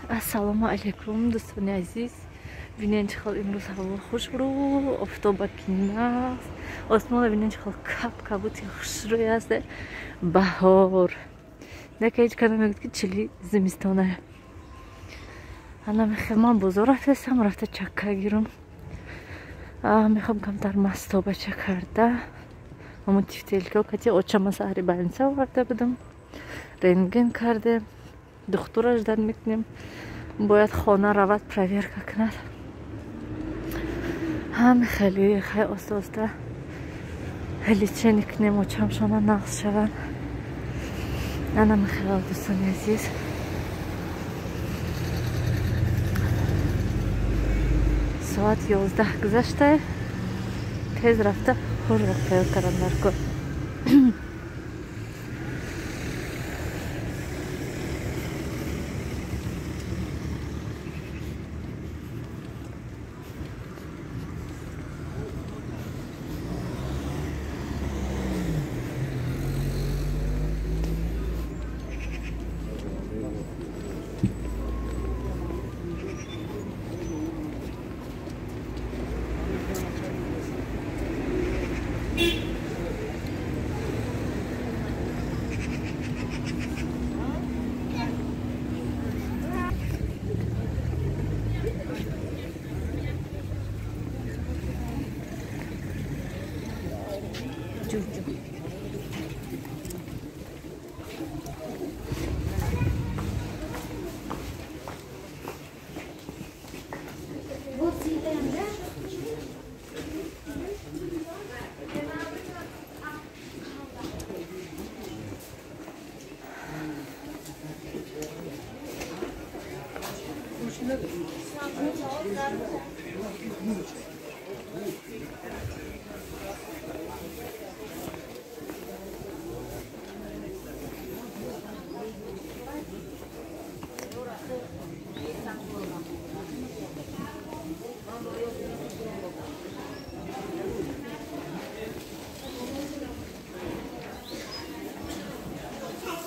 Ассалому алайкум, дӯстони азиз. Бинен чӣ хел имрӯз ҳаво хушрӯ, офтоба ки нағз, осмона бинен чӣ хел каб-кабути хушрӯй аст. Баҳор. Нака ҳеҷ када мегӯяд, ки чили зимистона. Ана мехоҳам ман бозор рафтастам, рафта чакка гирам. Мехоҳам камтар мастобача карда. Ҳамон тифтелко кати очама саҳри больница оварда будам. Рентген кардем. Духтура ждать мекунем. Бояд хона равад, проверка кунад. Ҳами хеле хай оста оста лечение кунем, очамшона нағз шаванд. Ана михел, дӯстони азиз. Соат 11 гузашта. Тез рафта хӯрок тайёр кардам дар кор.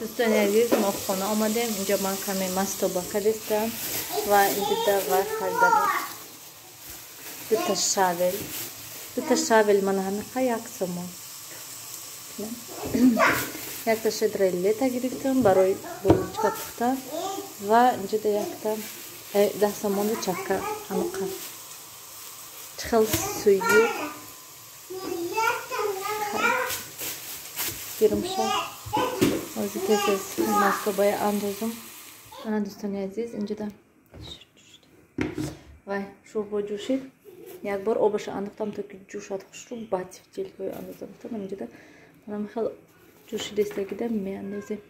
Дӯстони азиз, мо хона омадем. Инҷо ман каме мастоба кардистам ва инҷо давай харидам. Дута шавел мана ҳамиқа 1 сомон. Якта шедрелета гирифтам барои булочка пухтан ва инҷо якта 10 сомонда чакка ҳамиқа. Чӣ хел суюқ гирумша. Ҳозир тез-тез мастобая андозам. Ана дӯстони азиз, инҷода вай шӯрбо ҷӯшид. Як бор обаша андохтам, то ки ҷӯшад хушрӯ, баъд тифтелкҳои андозам. Гуфтам инҷода манам хел ҷӯшидистагида меандозем.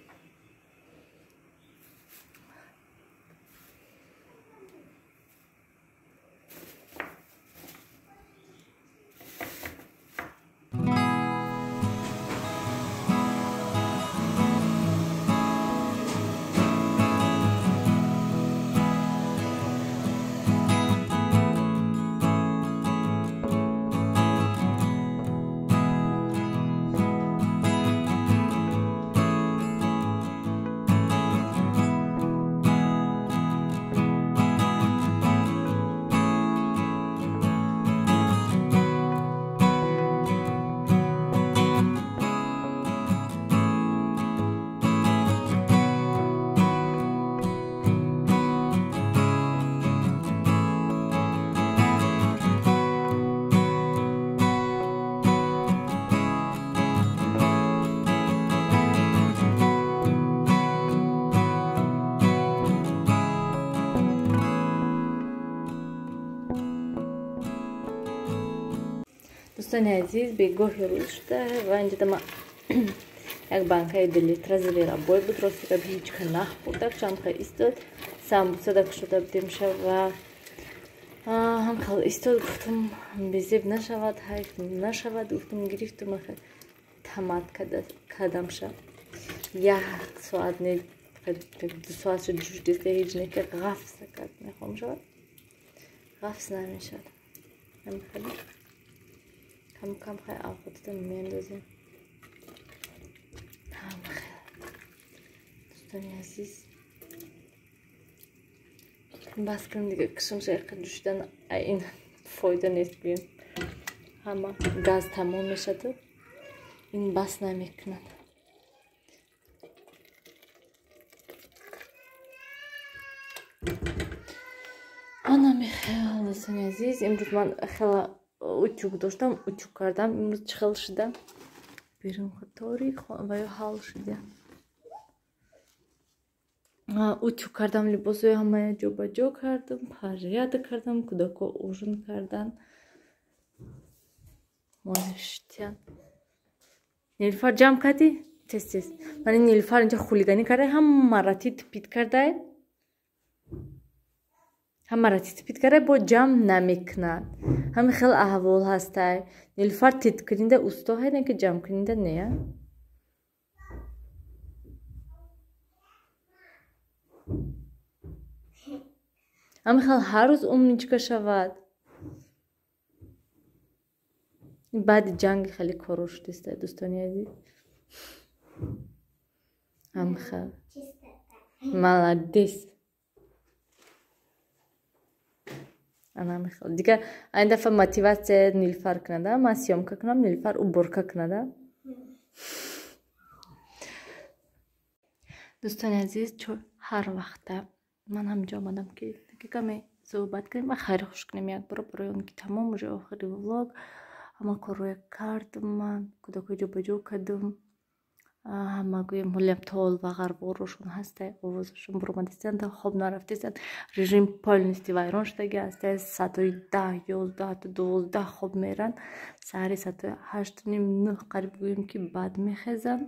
Дӯстони азиз, бегоҳи рӯз шуда ва инҷода ман як банкаи 2 литра зверобой буд. Рости гап ҳеҷ ка нахӯрда, чанд ха истод. Самбуса да кушода будем ва ҳам хел истод. Гуфтум безеб нашавад, ҳайф нашавад. Гуфтум гирифтум, тамат кардамша. 1 соат не, 2 соат шуд ҷӯш диста, ҳеҷ не ки ғафс кард мехоҳам шавад. Ғафс намешавад. Ҳам кам кам хай авқотата меандозем. Ҳам хел. Дӯстони азиз, Бас кунем дига кишм шайқа ҷӯшидан ин фоида нест гӯем. Ҳама газ тамом мешаду ин бас намекунад. Ана мехел дӯстони азиз, имрӯз ман хела утюг доштам, утюг кардам. Имрӯз чӣ хел шуда? Берун торик ва ё ҳал шуда. Утюг кардам, либосҳои ҳамая ҷобаҷо кардам, порядок кардам, кӯдако ужин кардан. Мозиштиян. Нилуфар ҷамъ кардӣ? Тез тез. Ман Нилуфар инҷа хулиганӣ карда, ҳама ратӣ тупит карда. Ҳама ратӣ тупит карда, бо ҷамъ намекунад. Ҳами хел аҳвол ҳастай. Нилуфар тит кунинда усто ҳай, не ки ҷамъ кунинда не. Ҳами хел ҳар рӯз умничка шавад. Баъди ҷанги хеле коро шудиста, дӯстони азиз. Ҳами хел. Молодец. Ана мехел. Дигар айн дафъа мотиватсия Нилуфар кунада, ман съёмка кунам, Нилуфар уборка кунада. Дӯстони азиз, ҳар вақта ман ҳаминҷо омадам ки каме суҳбат кунем ва хайру хуш кунем як бора, барои он ки тамом уже охири влог. Ҳама корро кардам ман, кӯдакҳои ҷобаҷо кардам. Ҳама гӯем ҳолиам тол ва ғарворошон ҳастай, овозашон буромадистанд, хоб нарафтистанд, режим полностью вайрон шудаги ҳастай. Саатҳои 10, 11 то 12 хоб меранд, саҳари саатҳои 8:30, 9 қариб гӯем ки баъд мехезанд.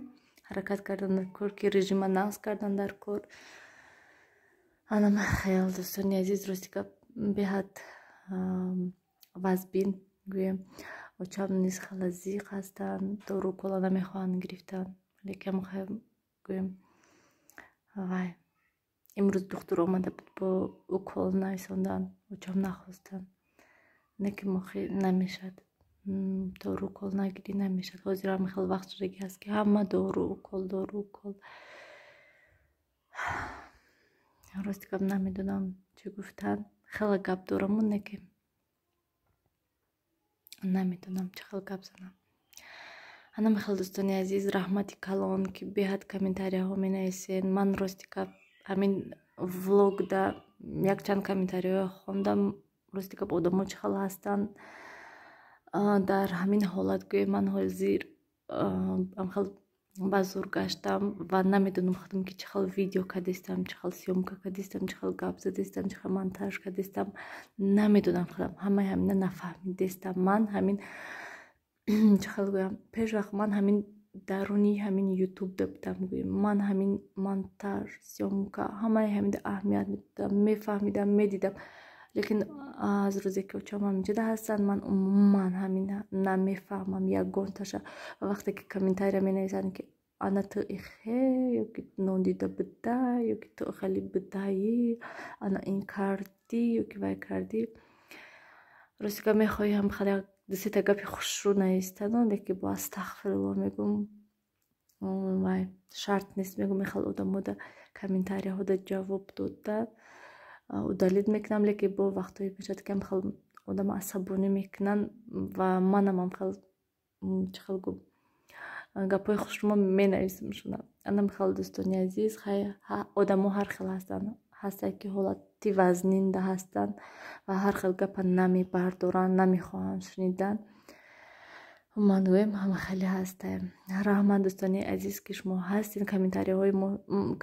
Ҳаракат кардан дар кор, ки режима нағз кардан дар кор. Ана хел дӯстони азиз, рости гап беҳад вазбин гӯем. Очам низ хела зиқ ҳастанд, дору кола намехоҳанд гирифтан. Лекин гӯем вай имрӯз духтур омада буд бо укол нависондан, очам нахостанд. Не ки мохи намешад. Дору укол нагирӣ намешад. Ҳозир ҳам хел вақт шудаги ҳаст ки ҳама дору укол, дору укол. Рости гап намедонам чӣ гуфтан. Хела гап дораму, не ки намедонам чӣ хел гап занам. Ана мехел дӯстони азиз, раҳмати калон ки беҳад комментарияҳо менависен. Ман рости гап ҳамин влогда якчанд комментарияҳо хондам. Рости гап одамо чӣ хел ҳастанд дар ҳамин ҳолат гӯем. Ман ҳозир хел ба зур гаштам ва намедонам худам ки чӣ хел видео кардистам, чӣ хел съёмка кардистам, чӣ хел гап задистам, чӣ хел монтаж кардистам. Намедонам худам, ҳамаи ҳамина нафаҳмидистам. Ман ҳамин чӣ хел гӯям, пеш вақт ман ҳамин даруни ҳамин ютубда будам гӯем. Ман ҳамин монтаж, съёмка, ҳамаи ҳаминда аҳамият медодам, мефаҳмидам, медидам. Лекин аз рӯзе ки очам ҳаминҷода ҳастанд, ман умуман ҳамин намефаҳмам ягонташа. Ва вақте ки комментария менависанд ки ана ту ихе, ё ки нодида буда, ё ки ту хеле будаӣ, ана ин кардӣ, ё ки вай кардӣ. Рости гап мехоҳӣ ҳам хеле ду-сета гапи хушрӯ навистану, лекин бо астағфирулло мегӯм, вай шарт нест мегӯм, мехел одамода комментарияҳода ҷавоб дода удалить мекунам. Лекин бо вақтҳое мешавад ки хел одама асабонӣ мекунанд ва манам ҳам хел чӣ хел гӯм, гапҳои хушрӯ менависам шуна. Ана мехел дӯстони азиз, одамо ҳар хел ҳастанд. Ҳастанд ки ҳолати вазнинда ҳастанд ва ҳар хел гапа намебардоранд, намехоҳанд шунидан. Ман гӯем ҳама хеле ҳастем. Раҳмат дӯстони азиз ки шумо ҳастед.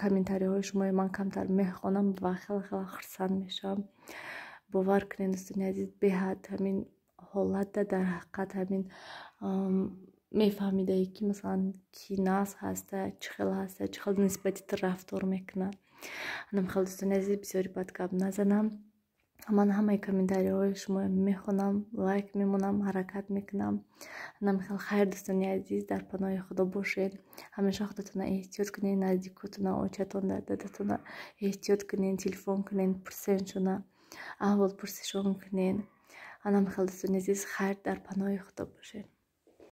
Комментарияҳои шумои ман камтар мехонам ва хеле хеле хурсанд мешавам. Бовар кунед дӯстони азиз, беҳад ҳамин ҳолатда дар ҳақиқат ҳамин мефаҳмидаӣ ки масалан ки нас ҳаста, чӣ хел ҳаста, чӣ хел нисбати ту рафтор мекунад. Анам хел дӯстони азиз, бисёри бад гап назанам. Ман ҳамаи комментарияҳои шумо мехонам, лайк мемонам, ҳаракат мекунам. Анам хел хайр дӯстони азиз, дар паноҳи Худо бошед. Ҳамеша худатона эҳтиёт кунед, наздикотона, очатона, дадатона эҳтиёт кунед, телефон кунед, пурсеншона, аҳволпурсишон кунед. Анам хел дӯстони азиз, хайр, дар паноҳи Худо бошед.